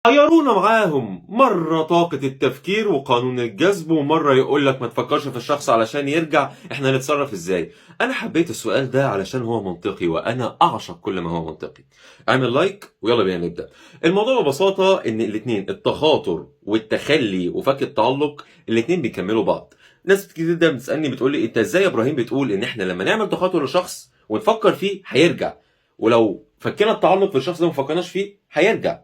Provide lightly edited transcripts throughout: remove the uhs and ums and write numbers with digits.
حيرونا معاهم، مرة طاقة التفكير وقانون الجذب، ومرة يقول لك ما تفكرش في الشخص علشان يرجع. احنا نتصرف ازاي؟ انا حبيت السؤال ده علشان هو منطقي، وانا اعشق كل ما هو منطقي. اعمل like ويلا بينا نبدأ. الموضوع ببساطة ان الاتنين، التخاطر والتخلي وفك التعلق، الاتنين بيكملوا بعض. ناس كتير جدا بتسألني، بتقول لي: انت ازاي يا ابراهيم بتقول ان احنا لما نعمل تخاطر لشخص ونفكر فيه هيرجع، ولو فكينا التعلق في الشخص ده وما فكرناش فيه هيرجع؟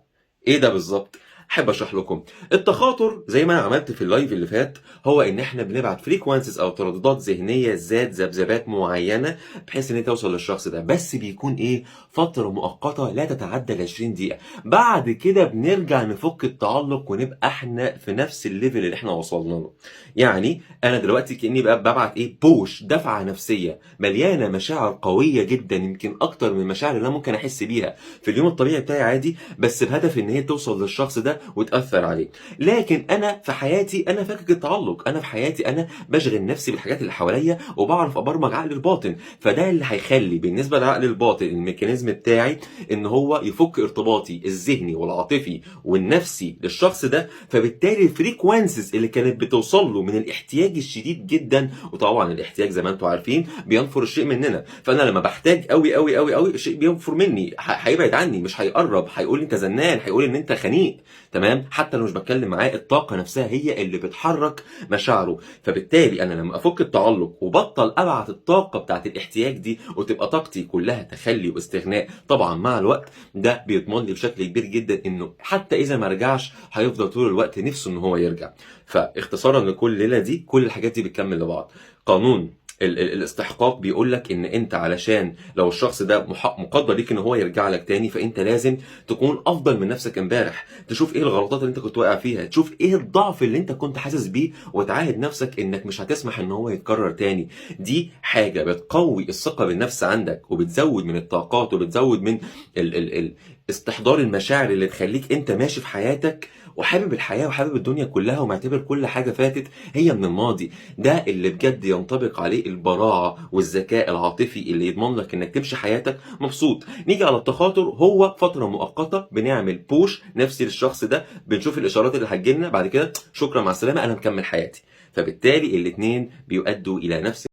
ايه ده بالظبط؟ احب اشرح لكم. التخاطر زي ما انا عملت في ال live اللي فات، هو ان احنا بنبعت frequencies او ترددات ذهنية ذات ذبذبات معينة بحيث ان هي توصل للشخص ده، بس بيكون ايه؟ فترة مؤقتة لا تتعدى ال 20 دقيقه. بعد كده بنرجع نفك التعلق ونبقى احنا في نفس ال level اللي احنا وصلنا له. يعني انا دلوقتي كاني بقى ببعت ايه؟ push، دفعه نفسية مليانة مشاعر قوية جدا، يمكن اكتر من المشاعر اللي انا ممكن احس بيها في اليوم الطبيعي بتاعي عادي، بس بهدف ان هي توصل للشخص ده وتاثر عليه. لكن انا في حياتي انا فاكك التعلق، انا في حياتي انا بشغل نفسي بالحاجات اللي حواليا وبعرف ابرمج عقلي الباطن. فده اللي هيخلي بالنسبة للعقل الباطن ال mechanism بتاعي ان هو يفك ارتباطي الذهني والعاطفي والنفسي للشخص ده. فبالتالي ال frequencies اللي كانت بتوصل له من الاحتياج الشديد جدا، وطبعا الاحتياج زي ما انتم عارفين بينفر الشيء مننا، فانا لما بحتاج قوي قوي قوي قوي الشيء بينفر مني، هيبعد عني، مش هيقرب، هيقول انت زنان، هيقول ان انت خنيق، تمام؟ حتى لو مش بتكلم معاه، الطاقة نفسها هي اللي بتحرك مشاعره. فبالتالي انا لما افك التعلق وبطل ابعت الطاقة بتاعت الاحتياج دي وتبقى طاقتي كلها تخلي واستغناء، طبعا مع الوقت ده بيضمن لي بشكل كبير جدا انه حتى اذا ما رجعش هيفضل طول الوقت نفسه ان هو يرجع. فاختصارا لكل ليلة دي، كل الحاجات دي بتكمل لبعض. قانون ال ال الاستحقاق بيقول لك ان انت علشان لو الشخص ده مقدر ليك ان هو يرجع لك تاني، فانت لازم تكون افضل من نفسك امبارح، تشوف ايه الغلطات اللي انت كنت واقع فيها، تشوف ايه الضعف اللي انت كنت حاسس بيه، وتعاهد نفسك انك مش هتسمح ان هو يتكرر تاني. دي حاجة بتقوي الثقة بالنفس عندك، وبتزود من الطاقات، وبتزود من ال ال ال استحضار المشاعر اللي تخليك انت ماشي في حياتك وحابب الحياة وحابب الدنيا كلها ومعتبر كل حاجة فاتت هي من الماضي. ده اللي بجد ينطبق عليه البراعة والذكاء العاطفي اللي يضمن لك انك تمشي حياتك مبسوط. نيجي على التخاطر، هو فترة مؤقتة بنعمل push نفسي للشخص ده، بنشوف الاشارات اللي هتجيلنا، بعد كده شكرا مع السلامة، انا مكمل حياتي. فبالتالي الاتنين بيؤدوا الى نفس